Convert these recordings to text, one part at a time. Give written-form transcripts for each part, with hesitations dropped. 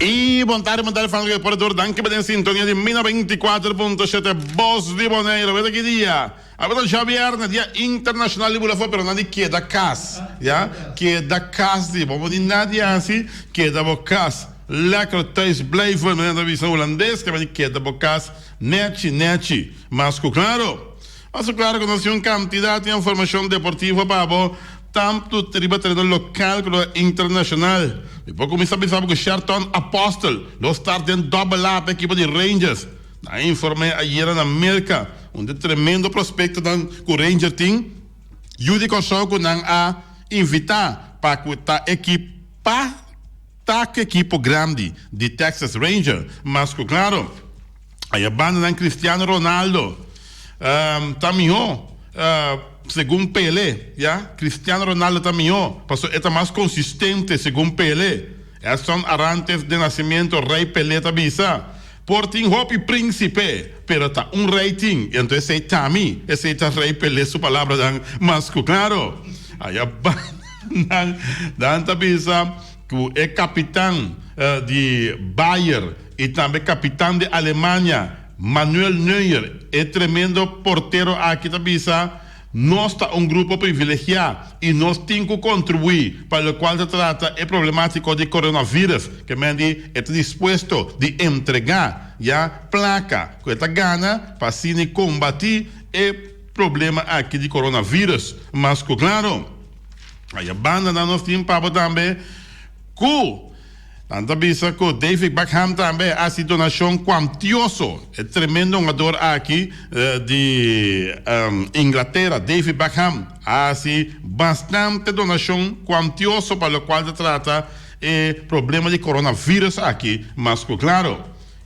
I bon tardi, bon tardi familia di Por Danki pa den sintonia di Mina 24.7 Bos di Boneiru. Weta ki dia? Awe ta djabièrnè, dia internashonal di bula afó, pero nan di keda kas, ya. Keda kas di bo bo di nada di hasi, keda bo kas. Lekker thuis blijven, manera nan ta bisa na hulandes, ke di keda bo kas nèchi nèchi. Mas ku klaro, mas ku klaro ku nos tin un kantidat di informashon deportivo pa bo. Tantu riba tereno lokal komo internashonal. Mi por kuminsá bisa bo ku Sherton Apostel lo start den Double A pa ekipo di Rangers. Nan a inform'é ayera na Merka un di tremendo prospektonan ku Ranger tin, yu di Kòrsou ku nan a invitá pa ku ta ekipa ta ku ekipo grandi di Texas Ranger. Mas ku klaro aya bandanan Cristiano Ronaldo ta mihó segun Pele ya Cristiano Ronaldo ta mihó pasobra e ta mas konsistente segun Pele. Edson Arantes de Nascimento Rei Pele ta bisa por tin hopi prínsipe pero ta un rei tin i anto esei ta mi esei ta Rei Pele su palabranan mas ku klaro. Aya bandanan nan ta bisa ku e kapitan di Bayer i tambe kapitan di Alemania Manuel Neuer, e tremendo portero aki ta bisa, Nos ta un grupo privilegiá i nos tin ku kontribuí pa lokual ta trata e problemátiko di coronavirus, ke men di e ta dispuesto di entregá ya plaka ku e ta gana pa asina kombatí e problema aki di coronavirus. Mas ku klaro, aya bandanan nos tin pa bo tambe ku. Nan ta bisa ku David Beckham tambe a hasi donashon kuantioso. E tremendo hungador aki di Inglatera, David Beckham, a hasi bastante donashon kuantioso pa lokual ta trata e problema di coronavirus aki. Mas ku klaro,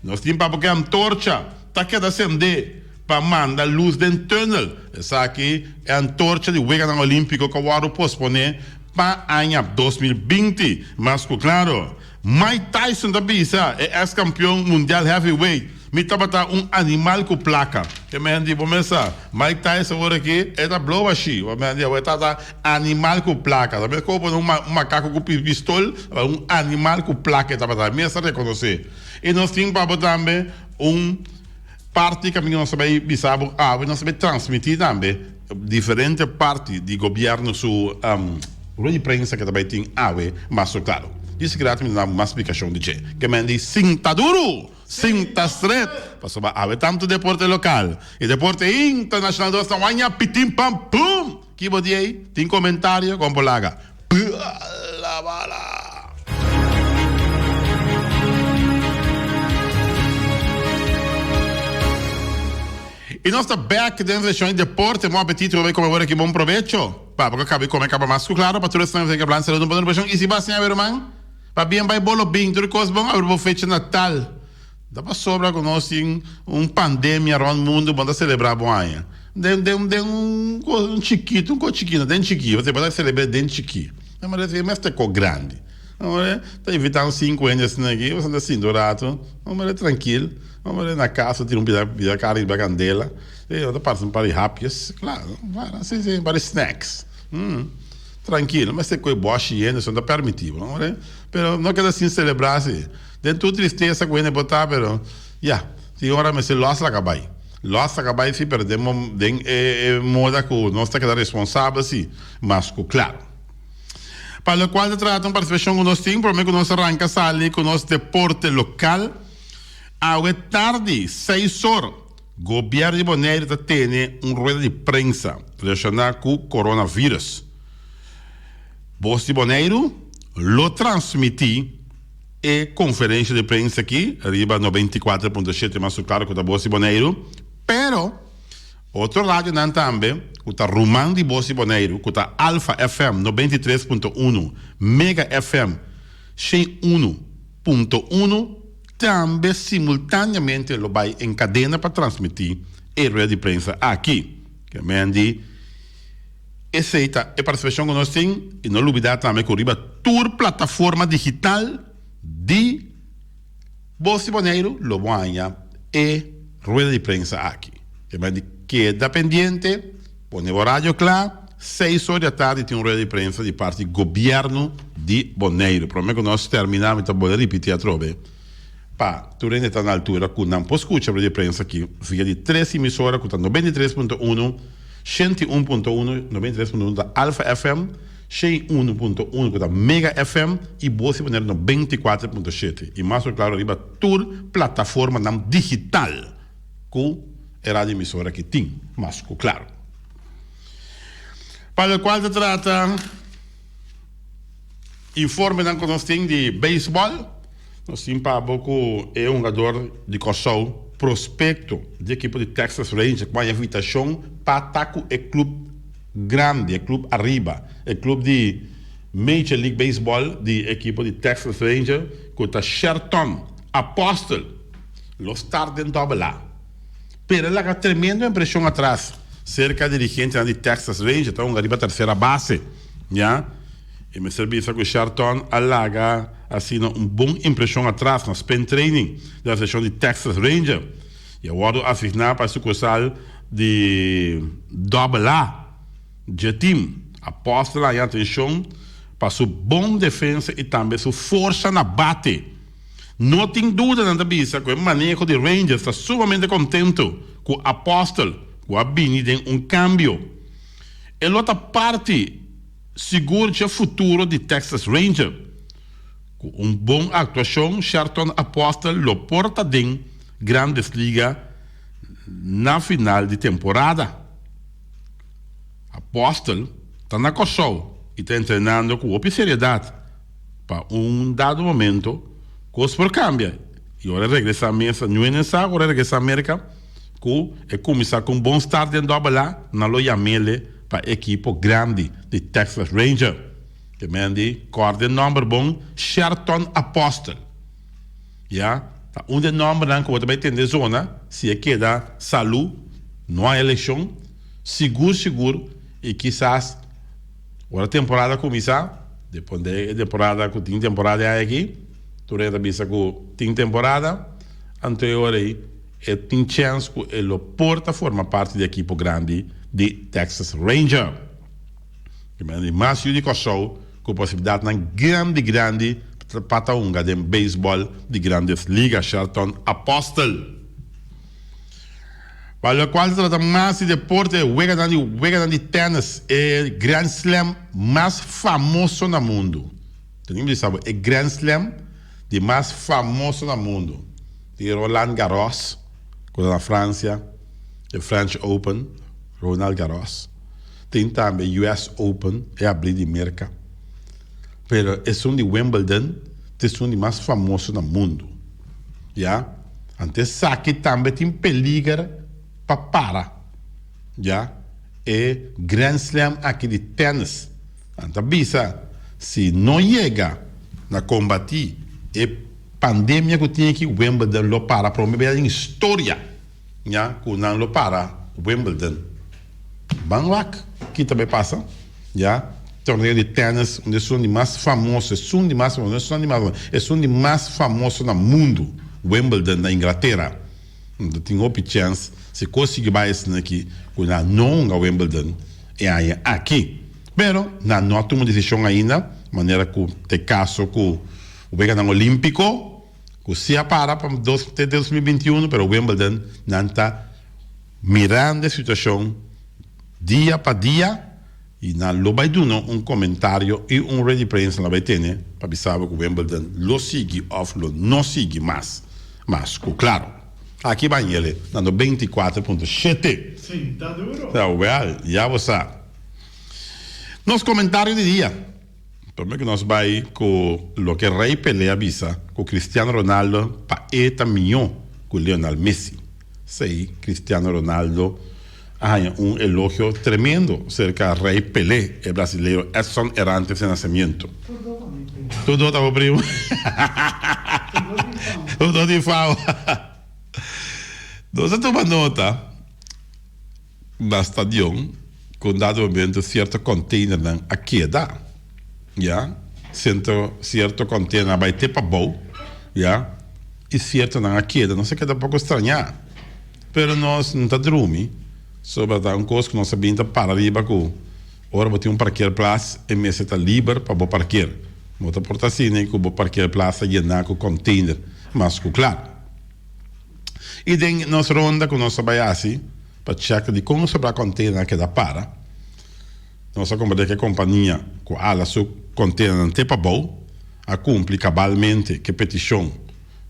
nos tin pa porque antorcha ta keda sende pa manda lus den tunnel. Esaki e antorcha di Weganan Olímpiko ku a wòrdu posponé Pa aña 2020, mas ku klaro, Mike Tyson ta bisa e eks kampion mundial heavyweight, Mi tabata un animal ku plaka. E men di bo mes sa, Mike Tyson awor aki e ta blow ashi. Bo men di awor e tabata animal ku plaka. Ta mes komo pone un makako ku pistol, un animal ku plaka e tabata. Mi a rekonosé. I nos tin pa bo tambe un parti kaminda nos ta bai bisa bo awe, nos ta bai transmití tambe. Diferente parti di gobierno su rueda di prensa ke ta bai tin awe mas so klaro. Di seguridat mi ta duna mas splikashon di dje. Ke men di sinta duru, sinta stret, pasobra awe tantu deporte lokal i deporte internashonal dos ta waña pitin pam pum! Ki bo di ei? Tin komentario? Kon por laga? Bala bala! I nos ta bek den seshon di deporte. Bon apetito, bo bai kome awor aki. Bon probecho. Pa bo ka kabi kome kaba mas ku klaro pa tur esnan ku blan saludo un bon rubashon. I si bo a siña ruman, pa bien bai bolo bin tur kos bon abri bo fecha natal. Ta pasobra ku nos tin un pandemia rònt mundu bo no ta selebrá bo aña. Den den den un kos un chikitu un kos chikí no den chikí bo ta selebr'é den chikí. E mester kos grandi. Ta invitá un sinku hende asina aki bo ta sinta un ratu. Trankil. Hombre, na casa tin un bida bida cara riba candela. E ta parse un par di hapjes. Claro, claro, si, si, un par di snacks. Mm. Tranquilo, mester cu e boshi yendo, eso no ta permiti, hombre. Pero no keda sin celebra si. Den tur tristeza cu hende por ta, pero ya, tin ora mester los laga bay. Los laga bay si, pero den mom den e e moda cu nos ta keda responsabel si, mas cu claro. Pa locual ta trata un participacion cu nos tin, prome cu nos ranca sali cu nos deporte local. Awe tardi, seis or, Gobièrnu di Boneiru ta tene un rueda di prensa relashoná ku coronavirus. Bos di Boneiru lo transmití e konferensha di prensa aki riba 94.7 mas klaro ku ta Bos di Boneiru, pero otro radionan tambe ku ta ruman di Bos di Boneiru ku ta Alfa FM 93.1, Mega FM 101. Punto uno, Tambe simultaneamente lo bai en kadena pa transmití e rueda di prensa aki. Ke men di esei ta e partisipashon ku nos tin i no lubidá tambe ku riba tur plataforma digital di Bos di Boneiru lo bo haña e rueda di prensa aki. Ke men di keda pendiente, pone bo radio kla. 6 or di atardi tin un rueda di prensa di parti gobièrnu di Boneiru. Promé ku nos terminá mi ta bolbe ripití atrobe pa tur hende ta na altura ku nan por skucha rueda di prensa aki via di tres emisora ku ta 93.1, 101.1, 93.1 ta Alfa FM, 101.1 ku ta Mega FM i Bos di Boneiru 94.7 i mas ku klaro riba tur plataformanan digital ku e radio emisora aki tin, mas ku klaro. Pa lokual ta trata informenan ku nos tin di beisbòl, nos tin pa bo ku e hungador di Kòrsou prospekto di ekipo di Texas Rangers ku a haña invitashon pa ta ku e klup grandi, e klup ariba, e klup di Major League Baseball di ekipo di Texas Rangers ku ta Sherton Apostel lo start den Double A. Pero e laga tremendo impresion atras cerca dirigentenan di Texas Rangers ta hunga riba tercera base, ya. E mester bisa cu Sharton a laga asina un bon impresion atras na spring training di organisacion di Texas Rangers y a wordo asigna pa e sucursal di Double A dje team. Apostel a haña atencion pa su bon defensa y tambe su forsa na bate. No tin duda nan ta bisa ku e maneho di Rangers ta sumamente kontentu ku Apostel ku a bini den un kambio. E lo ta parti sigur dje futuro di Texas Ranger. Ku un bon aktuashon Sherton Apostel lo por ta den Grandes Liga na final di temporada. Apostel ta na Kòrsou i ta entrenando ku hopi seriedat. Pa un dado momento cos por cambia y ora e regresa mesa Nguyen sa ora e regresa Merca cu e cuminsa cu un bon start den Double A nan lo yamele pa ekipo grandi di Texas Ranger. Te men di corda e nomber bon Sherton Apostel. Ya ta un di e nombernan cu bo ta bay tende zona si e keda salu no hay eleccion sigur sigur y kisas Ora temporada kuminsá, depende e temporada ku tin temporada e aña aki, tur hende ta bisa ku tin temporada, anto e ora ei e tin chèns ku e lo por ta forma parti di ekipo grandi di Texas Ranger. Ki mester di mas yu di Kòrsou ku posibilidatnan grandi grandi pa ta hunga den beisbòl di Grandes Ligas, Shelton Apostel. Pa lokual ta trata mas di deporte, weganan di weganan di tènis, e Grand Slam mas famoso na mundu. Tin mi bisa bo, e Grand Slam di mas famoso na mundu. Tin Roland Garros, ku ta na Fransia, e French Open, Ronald Garros. Tin tambe US Open, e abrí di Merka. Pero esun di Wimbledon ta esun di mas famoso na mundu. Ya. Anto esaki tambe tin peliger pa para. Ya. E Grand Slam aki di tennis. Nan ta bisa si no yega na combati e pandemia cu tin aki Wimbledon lo para prome bes den historia. Ya cu nan lo para Wimbledon. Ban wak ki ta bay pasa. Ya, torneo di tennis un esun di mas famoso, esun di mas famoso, no esun di mas famoso, esun di mas famoso na mundu, Wimbledon na Inglatera. Anto tin hopi chèns si kos sigui bai asina aki ku nan no hunga Wimbledon e aña aki. Pero nan no a tuma desishon ainda, manera ku ta e kaso ku Weganan Olímpiko, ku si a para pa dos te 2021, pero Wimbledon nan ta mirando e situashon Dia pa dia y nan lo bay duna un comentario y un rueda di prensa nan lo bay tene pa bisa bo cu Wimbledon lo sigui of lo no sigui mas. Mas cu claro. Aki ban yele na 94.7. Sinta duro. Ta wel, ya bo sa. Nos comentario di dia. Prome cu nos bay cu loke Rey Pelé a bisa cu Cristiano Ronaldo pa e ta miho cu Lionel Messi. Sey Cristiano Ronaldo a haña un elogio tremendo serka Rey Pelé, e brasilero Edson Arantes de Nascimento. Tur do ta bo primo. Tur do di fao. Nos a tuma nota na stadion ku un dado momento sierto containernan a keda, ya, sierto sierto container a bai te pabou, ya, i siertonan a keda. Nos a keda poko strañá. Pero nos no ta drumi, sobra ta un kos ku nos a bin ta para riba ku Ora bo tin un parkeerplaats e mester ta liber pa bo parkeer. Bo ta por ta asina ku bo parkeerplaats ta yená ku container mas ku kla. I den nos ronda ku nos a bai hasi pa chèk dikon sobra container a keda para, nos a komprendé ku e kompania ku ala su containernan te pabou a kumpli kabalmente ku e petishon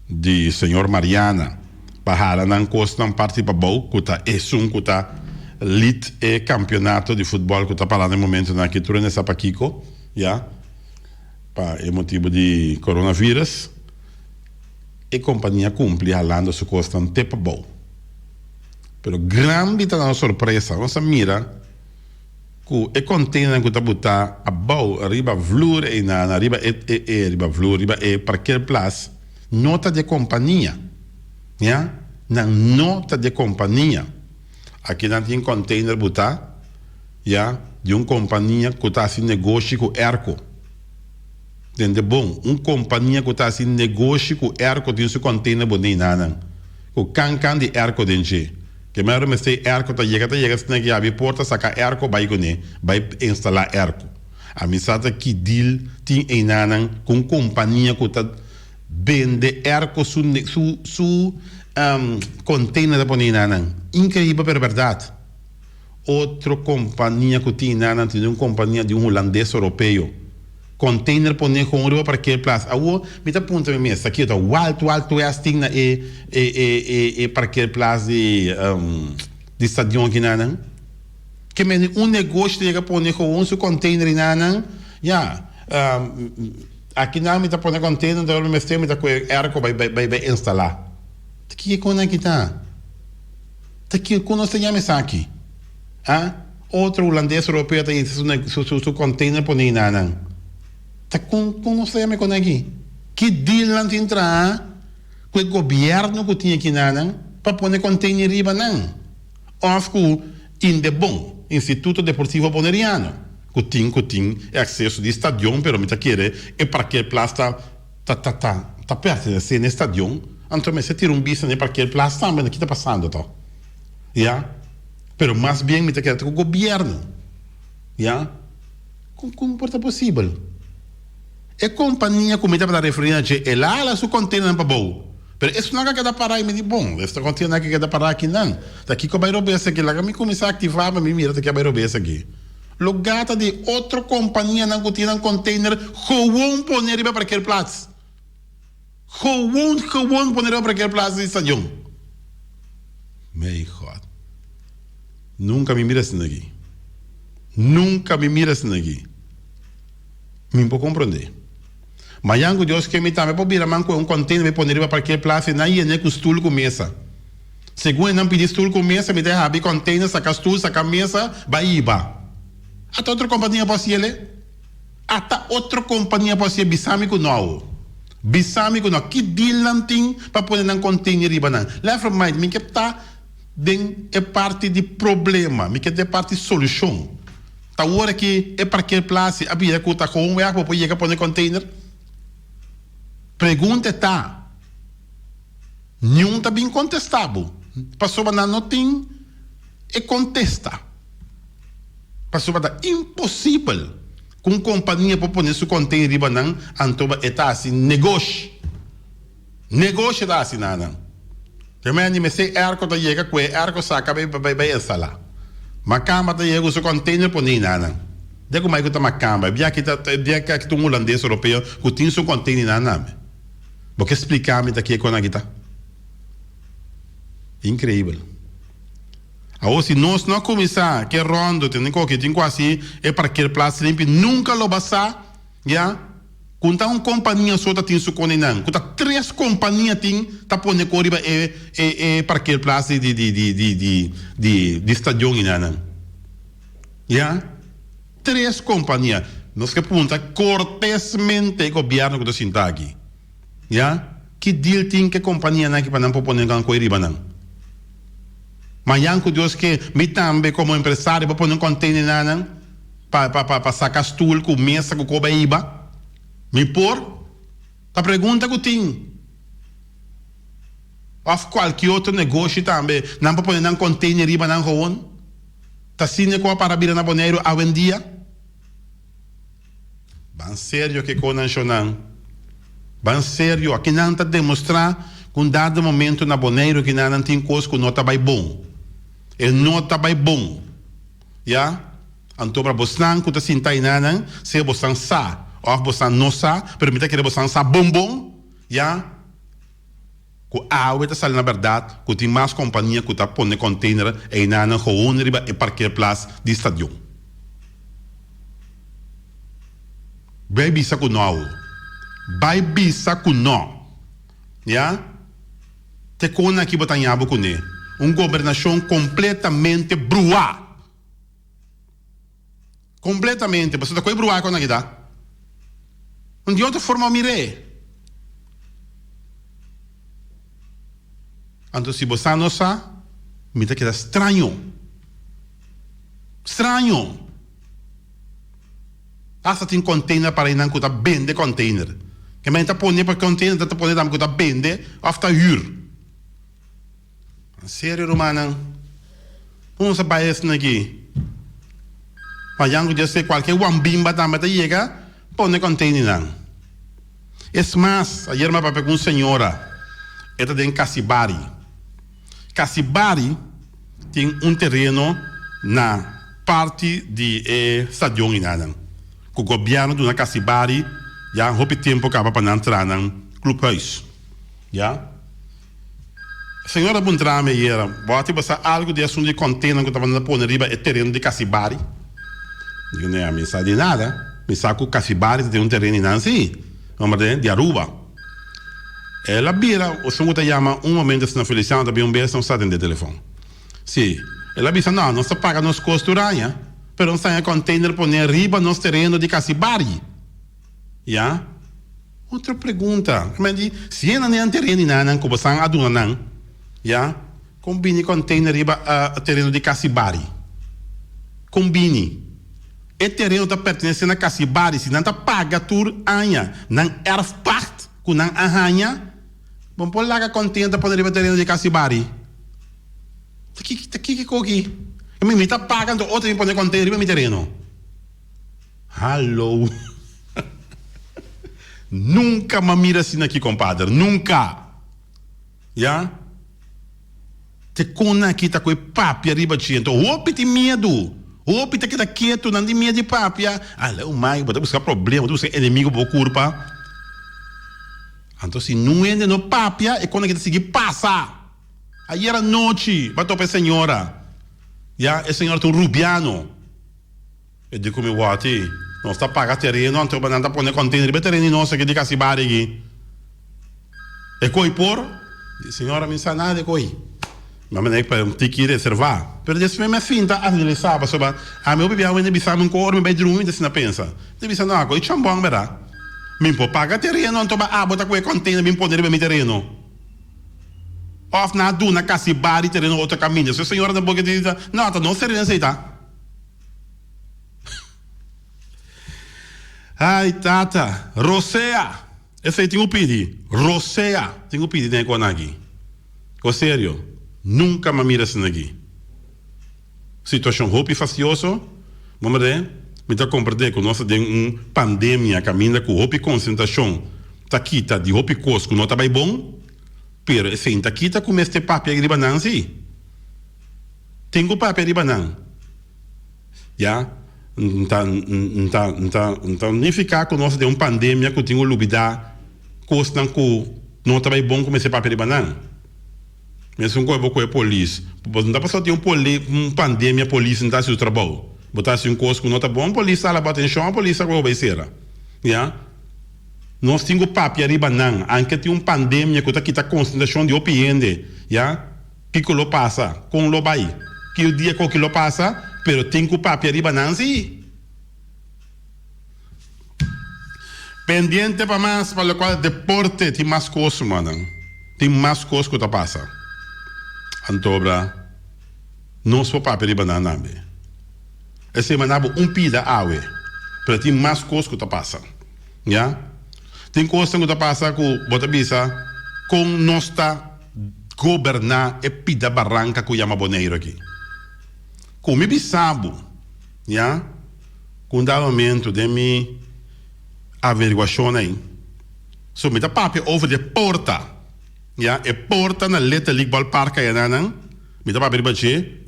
di señor Mariana pa hala nan kosnan parti pabou ku ta esun ku ta lead e kampionato di futbòl ku ta pará na e momentunan aki tur hende sa pakiko ya pa e motibu di coronavirus e kompania kumpli halando su kosnan te pabou pero grandi ta nos sorpresa nos a mira Ku e containernan ku ta butá abou riba vloer einan, riba e e e riba vloer, riba e parkeerplaats, no ta di e kompania. Ya? Nan no ta di e kompania. Aki nan tin container butá, ya, di un kompania ku ta hasi negoshi ku airco. Tende bon, un kompania ku ta hasi negoshi ku airco tin su container bone einanan, ku kankan di airco den dje. Ke mero mester e airco ta yega ta yega asina ki abi porta saka airco bai kuné bai instalá airco. Ami sa ta ki deal tin einanan ku un kompania ku ta bende airco su su su container ta pone einanan. Inkreibel pero bèrdat. Otro kompania ku tin einanan tin un kompania di un hulandes oropeo. Container pone gewoon riba parkeerplaats. Awo mi ta puntra mi mes, aki ta Wild Wild West tin na e e e e e parkeerplaats di di stadion aki nanan? Ke mende un negoshi ta yega pone gewoon su container nanan? Ya, aki nan mi ta pone container ora mi mester mi ta kohe airco bai bai bai instala. Ta kiko kon aki ta? Ta kiko nos ta yama esaki? Ha? Otro hulandes europeo ta insta su su su container pone einan. Ta con con nos ta yama e con aki? Ki deal nan tin traha cu e gobierno cu tin aki nanan pa pone container riba nan? Of cu Indebon, Instituto Deportivo Boneriano, cu tin cu tin e acceso di stadion pero mi ta kere e parkeerplaats ta ta ta ta ta pertenece na e stadion anto mester tira un bista na e parkeerplaats tambe na ki ta pasando to. Ya. Pero mas bien mi ta keda ta ku gobierno. Ya. Kon kon por ta posibel? E kompania ku mi tabata referí na dje, el a hala su kontenernan pabou. Pero esunnan a keda pará i mi di, bon, esta kontenernan a keda pará akinan. Ta kiko a bai robes aki? Laga mi kuminsá aktivá pa mi mira ta ke a bai robes aki. Lugá ta di otro kompanianan ku tin nan kontener gewon pone riba parkeerplaats. Gewoon gewoon pone riba parkeerplaats di stadion. Mijn God. Nunca mi mira asina aki. Nunca mi mira asina aki. Mi por comprende. Mayan cu Dios ke mi tambe por bira man cu un container mi pone riba parkeerplaats y nan yene cu stoel cu mesa. Segun e nan pidi stoel cu mesa mi ta habi container saca stoel saca mesa bay hiba. Ata otro compania por haciele. Ata otro compania por hacié bisa mi cu no awo. Bisa mi cu no. Ki deal nan tin pa pone nan container riba nan? Left from right, mi ke ta den e parti di problema, mi ke ta e parti solucion. Ta ora ki e parkeerplaats a bira cu ta gewoon weg bo por yega pone container? Pregunta e ta. Niun ta bin contesta bo, pasobra nan no tin e contesta. Pasobra ta imposibel ku un kompania por pone su konten riba nan anto e ta hasi negoshi. Negoshi e ta hasi na nan. Remende mester e airco ta yega ku e airco saka bai bai bai instalá. Makamba ta yega ku su container pone na nan. De ku mai ku ta makamba. E bia aki ta e bia aki ta un hulandes europeo ku tin su container na nan. Bo ke splika mi ta kico nan aki ta? Increibel. Awor si nos no a cuminsa ke rondo tene koke tin cu haci e parkeerplaats limpi nunca lo ba sa ya cu ta un compania so ta tin su conenan cu ta tres compania tin ta pone co riba e e parkeerplaats di di di di di di di stadion inanan ya tres compania nos ke puntra cortesmente e gobierno cu ta sinta aki. Ya, ki deal tin ke kompanianan aki pa nan por pone un koe riba nan? Mañan ku Dios ke, mi tambe komo empresario por pone un container na nan pa pa pa pa saka stoel ku mesa ku koba hiba? Mi por? Ta pregunta ku tin. Of kualke otro negoshi tambe nan por pone nan container riba nan gewoon? Ta asina ku a para bira na Boneiru awendia? Ban serio ke konan shonnan. Ban serio. Akinan ta demostrá ku un dado momento na Boneiru kinan nan tin kos ku no ta bai bon. E no ta bai bon. Ya. Anto pa bosnan ku ta sinta einanan, sea bosnan sa òf bosnan no sa, pero mi ta kere bosnan sa bon bon, ya. Ku awe ta sali na bèrdat ku tin mas kompania ku ta pone kònteiner einanan gewoon riba e parkeerplaats di stadion. Bai bisa ku no awo. Bai bisa ku no. Ya. Te kon aki bo ta haña bo kuné? Un gobernashon kompletamente bruá! Completamente, pasobra ta koe bruha kon aki ta. Un di otro forma mir'é. Anto si bo sa no sa, mi ta keda straño. Straño! Hasta tin container para einan ku ta bende container. Ke men ta pone pa container ta pone tambe ku ta bende òf ta hür. En serio rumannan, con nos a bay esna aki? Mayan cu dje se cualkier wambimba tambe ta yega pone containernan. Es mas, ayer mi a papia cu un señora, e ta den Casibari. Casibari tin un tereno na parti di e stadion enanan, cu gobierno duna Casibari ya hopi tempo caba pa nan traha nan clubhuis. Ya. Señor a puntra mi ayera, Bo a tin basa algu di asuntu di container cu tabata pone riba e tereno di Casibari? Mi di, Nea, mi sa di nada. Mi sa cu Casibari ta tin un tereno einan si, hombre, di Aruba. El a bira, esun cu ta yama un momento asina Feliciano ta bin un bes, nos ta atende telefon. Si, el a bisa, No, nos ta paga nos cos tur aña, pero nos ta haña container pone riba nos tereno di Casibari. Ya. Otro pregunta. Mi di, si e nan e tereno di nan ku bosan a duna nan, ya, kon bini container riba tereno di Casibari? Kon bini? E tereno ta pertenese na Casibari, si nan ta paga tur aña nan erfpacht ku nan a haña, bo por laga container ta pone riba tereno di Casibari? Ta kiko ta kiko koki? Mi ta paga anto otro mi pone container riba mi tereno. Hallo. Nunca m'a mira asina aki compadre, nunca. Ya. Te con aki ta cu e papia riba dje. Enton hopi tin miedu. Hopi ta keda ketu, nan tin miedu di papia. Aleu mai, bo ta busca problema, bo ta busca enemigo pa bo curpa. Anto si nun hende no papia, e con aki ta sigui pasa. Ayer anochi, bo a topa e señora. Ya, e señora ta un rubiano. E di ku mi wòti, Nos ta paga tereno, anto nan ta pone kòntener riba e tereno di nos aki di Kasibari aki. E koi por? Di, Señora, mi sa nada di e koi. Mi a manda pa un tiki reservá. Pero despues mi a sinta analisá pasobra ami hopi bia wende bisa mi un kos ora mi bai drumi mi ta asina pensa. Mi ta bisa, No, a koi chambòn bèrdat. Mi por paga tereno anto ba abo ta ku e kòntener bin pone riba mi tereno. Òf nan a duna Kasibari tereno otro kaminda. So e señora na boka di, No, ta nos tereno esei ta. Ay tata, rosea! Esei tin ku pidi, rosea tin ku pidi den e kona aki. Ko serio, nunka m'a mira asina aki. Situashon hopi fastioso, bo merde, mi ta komprendé ku nos ta den un pandemia kaminda ku hopi konsentrashon ta kita di hopi kos ku no ta bai bon, pero esei no ta kita ku mester papia riba nan si. Tin ku papia riba nan. Ya, nta, nta, nta, nta nifiká ku nos ta den un pandemia ku tin ku lubidá kosnan ku no ta bai bon ku mester papia riba nan. Mesun ku bo ku e polis. Bo no ta pasobra tin un poli, un pandemia polis no ta hasi su trabou. Bo ta hasi un kos ku no ta bon, polis ta hala bo atenshon, polis ta kohe bo bai sera. Ya. Nos tin ku papia riba nan, anke tin un pandemia ku ta kita konsentrashon di hopi hende. Ya. Kiko lo pasa? Kon lo bai? Kil dia koki lo pasa? Pero tin ku papia riba nan si. Pendiente pa mas pa lokual deporte tin mas kos rumannan. Tin mas kos ku ta pasa. Antobra nos por papia riba nan tambe. Esei manda bo un pida awe pero tin mas kos ku ta pasa. Ya. Tin kosnan ku ta pasa ku bo ta bisa kon nos ta. Goberná e pida baranka ku yama Boneiru aki. Ku mi bisa bo, ya, ku un dado momento den mi averiguashon ei, so mi ta papia over di e porta, ya, e porta na Little League Ballpark ayanan, mi ta papia riba dje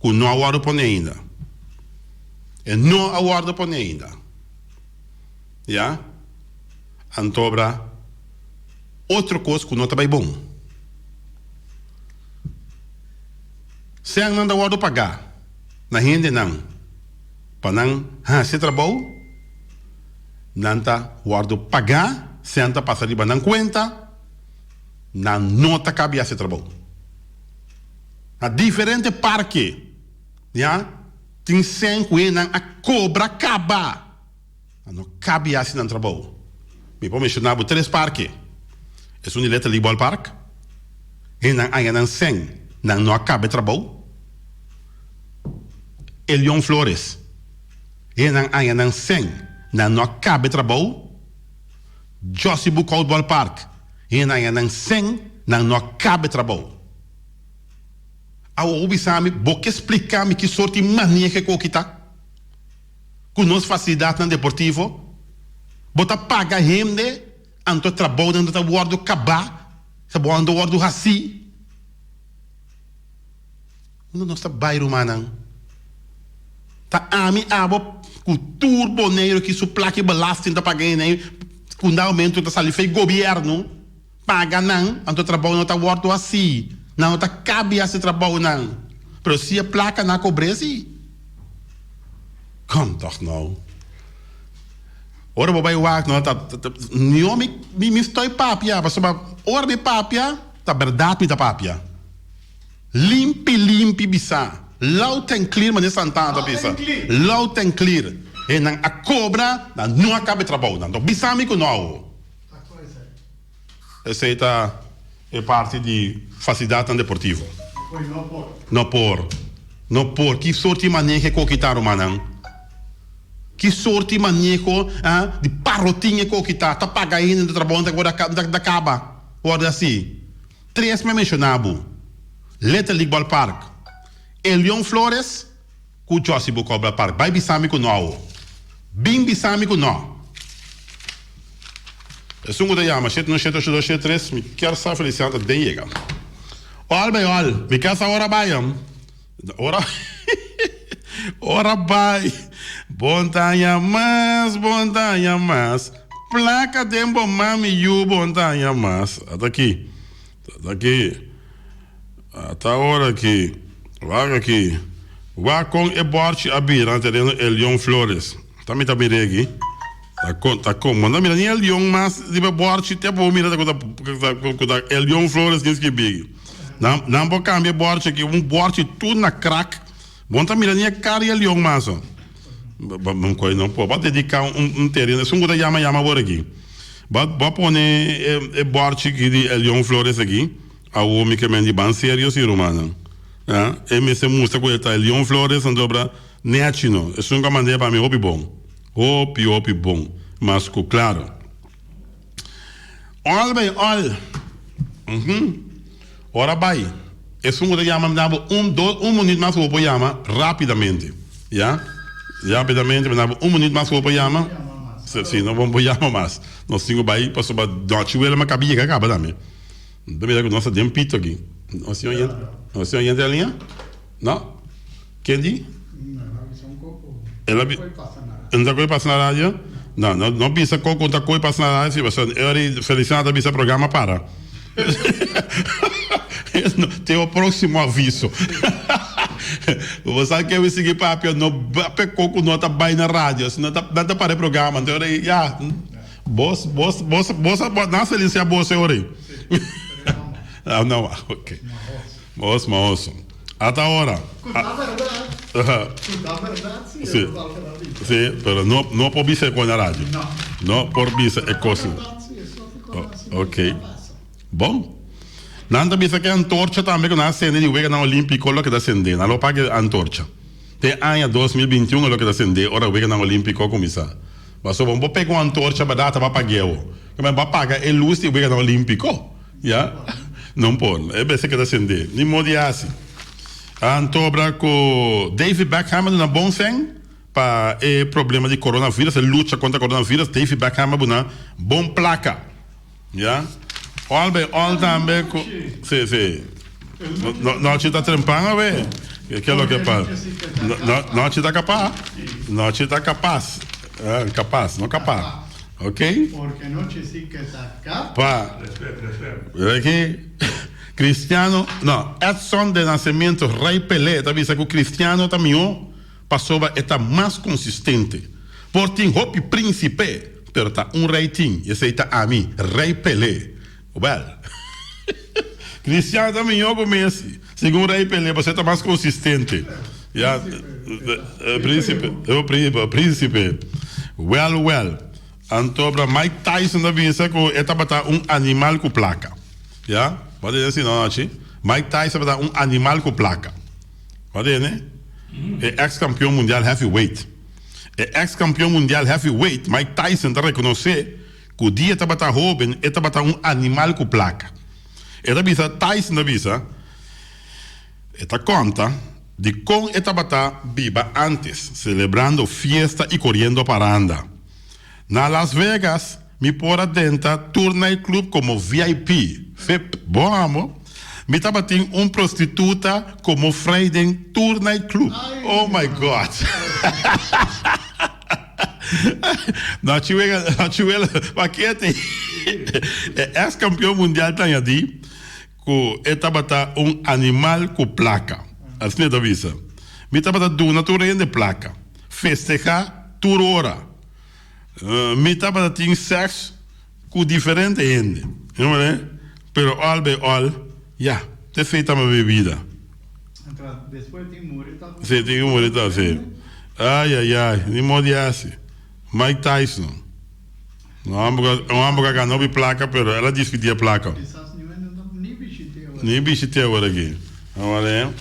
ku no a wòrdu pone ainda. E no a wòrdu pone ainda. Ya, antobra otro kos ku no ta bai bon. Sènnan ta wòrdu pagá na hendenan pa nan hasi e trabou, nan ta wòrdu pagá, sèn ta pasa riba nan kuenta, nan no ta kabi hasi e trabou. Na diferente parke ya tin sèn ku hendenan a kobra kaba. Nan no kabi hasi nan trabou. Mi por menshoná bo tres parke. Esun di Little League Ballpark, hendenan aña nan sèn, nan no a kaba e trabou. Elion Flores, hendenan aña nan sèn, nan no a kaba e trabou. Jossy Boekhout Ballpark, hendenan aña nan sèn, nan no a kaba e trabou. Awor bo bisa mi, bo ke splika mi ki sort di maneho ku oki ta? Ku nos fasilidatnan deportivo, bo ta paga hende anto trabounan no ta wòrdu kabá, trabounan no ta wòrdu hasí. Unda nos ta bai rumannan? Ta ami, abo ku tur Boneiru ki su plaka i belasting ta paga hende ku na momento ta sali fei gobièrnu paga nan anto trabou no ta wòrdu hasí, nan no ta kabi hasi trabounan, pero si e plaka nan a kobr'é si. Kom toch nou. Ora bo bai wak no ta nio mi mi stoi papia pasobra ora mi papia ta berdad mi ta papia. Limpi limpi bisa loud and clear manera Santana ta bisa loud and clear e nan a cobra nan no a caba e trabou nan bisa mi cu no awo. Esei ta e parti di facilidadnan deportivo. No por. No por. Ki sorti maneho e koki ta, rumannan? Ki sorti maneho di parotin e koki ta? Ta paga hende ta trabou nan ta ta kaba worde asi. Tres mi a menciona bo. Little League Ballpark, Elion Flores Ku Jossy bo kobra park? Bai bisa mi ku no awo. Bin bisa mi ku no. Esun ku ta yama 7178 273 mi kier sa Feliciano ta den yega. Ol bai ol, mi kier sa ora bai am. Ora ora bai. Bon taña mas, bon taña mas. Plaka den bo mami yu bon taña mas. Ata aki. Ata aki. Ata ora ki wak aki. Wak kon e bòrchi a bira na tereno Elion Flores. Ta mi ta mira aki. Ta kon ta kon. Bo no ta mira ni Elion mas riba e bòrchi te bo mira ta ku ta ku ta Elion Flores kin skibi aki. Nan nan por kambia e bòrchi aki un bòrchi tur na krak. Bo no ta mira ni e kara di Elion mas. Bo bo no por. Bo a dediká un un tereno. Esun ku ta yama yama awor aki. Bo bo a pone e e bòrchi aki di Elion Flores aki. Awor mi ke men di ban serio si rumannan. Ya, e mester mustra ku e ta Leon Flores anto obra nechi no. Esun ku a mand'é pa mi hopi bon. Hopi hopi bon. Mas ku klaro. Ol bai ol. Uhum. Ora bai. Esun ku ta yama mi da bo un dos un minuut mas ku bo por yama rapidamente. Ya. Rapidamente mi da bo un minuut mas ku bo por yama. Si no bo por yama mas. Nos tin ku bai pasobra nochi wela mi a kaba yega kaba tambe. No ta mira ku nos ta den pito aki. Nos tin oyente, nos tin oyente na liña? No? Ken di? El a bi, no ta koe pasa na radio? No, no, no bisa ko ku ta koe pasa na radio si, pasobra e ora ei Feliciano ta bisa programa para. Te o próximo aviso. Bo sa ke mi sigui papia, no papia ko ku no ta bai na radio, si no ta, nan ta para e programa. Anto e ora ei, ya. Bos, bos, bos, bos, bos, na felicia bos e ora. Ah, no, ok. Bos, maoso. Ata ahora. Cu ta verdad. Cu ta verdad, si. Si. Si, pero no, no por bisa e cos na radio. No. No por bisa e cos. Ok. Bon. Nan ta bisa ke antorcha tambe ku nan a sende di Weganan Olímpiko lo keda sende. Nan lo paga e antorcha. Te aña 2021 e lo keda sende ora Weganan Olímpiko a kuminsá. Pasobra bo pega un antorcha berdad ta pa pag'é awo. Ke men bo a paga e lus di Weganan Olímpiko. Ya. No por. E mester keda sende. Ni modo di hasi. Anto obra ku David Beckham a duna bon sèn pa e problema di coronavirus, e lucha kontra coronavirus, David Beckham a buna bon plaka. Ya. All by all tambe ku si si. No nochi ta trempan awe. Ke loke pa. No nochi ta kapa. Nochi ta kapas. Kapas, no kapa. Ok. Porque nochi si ke ta kap. Pa. Aki Cristiano, no, Edson de Nascimento, Rey Pelé ta bisa ku Cristiano ta mihó pasobra e ta mas konsistente. Por tin hopi príncipe, pero ta un rey tin, y esey ta ami, Rey Pelé. Well, Cristiano ta mihó ku Messi, segun Rey Pelé, pasobra e ta mas konsistente. Ya, príncipe, príncipe. Well, well. Anto bra Mike Tyson ta bisa ku e tabata un animal ku plaka. Ya, bo a tende asina anochi? Mike Tyson tabata un animal ku plaka. Bo a tende? E ex kampion mundial heavyweight. E ex kampion mundial heavyweight Mike Tyson ta rekonosé ku dia e tabata hoben e tabata un animal ku plaka. E ta bisa, Tyson ta bisa, e ta konta di kon e tabata biba ántes, selebrando fiesta i koriendo paranda. Na Las Vegas mi por a denta tur nightclub komo VIP, vip, bon amo. Mi tabatin un prostituta komo frei den tur nightclub. Oh my God! Nochi wega, nochi wela pakete. E ex kampion mundial ta añadí ku e tabata un animal ku plaka. Asina e ta bisa. Mi tabata duna tur hende plaka, festehá tur ora. Mi tabata tin sèks ku diferente hende, pero òl by òl, ya, esei tabata mi bida. Sí, tin ku muri ta, sí. Ai, ai, ai, ni modo di hasi. Mike Tyson, un hòmber ku, un hòmber ku a gana hopi plaka, pero el a dispidí e plaka. Ni bishit'é awor aki. Awor,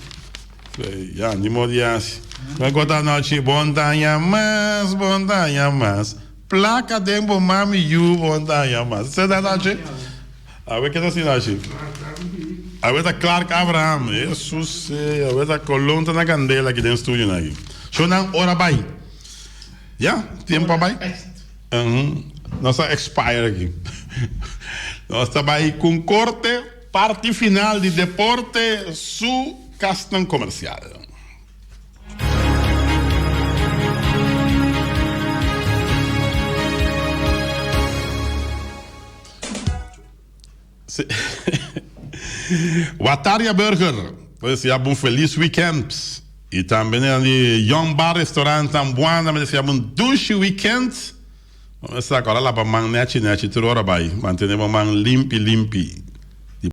ya, ni modo di hasi. Mei ku ta anochi, bon ta haña mas, bon ta haña mas. Plaka den bo mami yu, bon ta haña mas. Esei ta anochi? Awe ke ta asina ashi? Awe ta Clark Abraham. Hesus eh, awe ta Colon ta na candela aki den studio nan aki. Shownan ora bai. Ya, tiempo a bai. Nos a expire aki. Nos ta bai cu un corte, parti final di Deporte su casnan comercial. Wataria Burger ta desea bo un felis weekend y tambe nan di Young Bar Restaurant nan Buana mi desea bo un dushi weekend. Bo mester acorda laba man nechi nechi tur ora bay mantene bo man limpi limpi.